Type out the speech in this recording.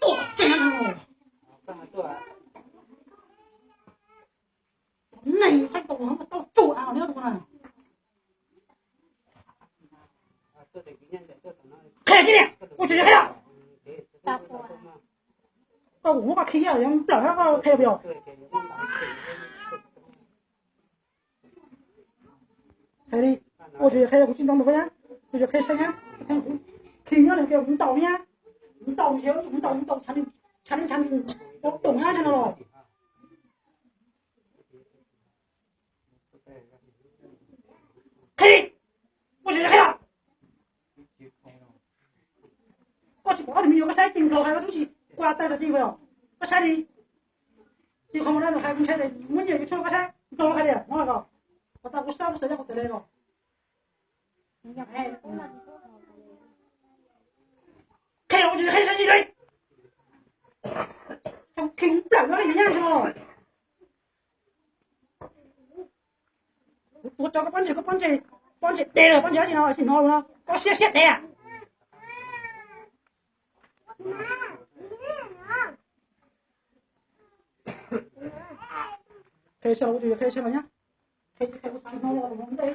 Tuaj tsev no. Neeg saib tau tau tsuj av li tus na. Qhia kiag niam, ua tsis qhia. Koj kuv muab koj khi nyob, nplawm koj qhia puas yog? Hais li, ua tsis qhia kuv tsis ntaus nws nyab, ua tsis qhia saib nyab, khi nyob li tias kuv ntaus nyab, kuv ntaus ntiav, kuv ntaus, kuv ntaus, tshav li tshav li, ua tus nyab tshav no los. Qhia, ua tsis qhia. Koj tsis pom ob tug me nyuam koj saib ceev nkaus hais koj twb tsis kua tawg tag ti os. Koj saib li, ces qhov no hais kuv ntshai tias muab nyiam yuav tshuaj koj saib nkaus hais tias no ko, qhov tas kuv sab kuv xav yog qhov tias le ko. Qhia ua tsis qhia saib li, khi nplawm no li nyab ko. Kuv tuav cov koj pob ntseg, koj pob ntseg, pob ntseg de lawm, pob ntseg dab tsi no tsis hnov no, koj siab siab de. Qhia saib los, qhia saib los nyab, qhia tsis qhia kuv tsis hnov los ntej.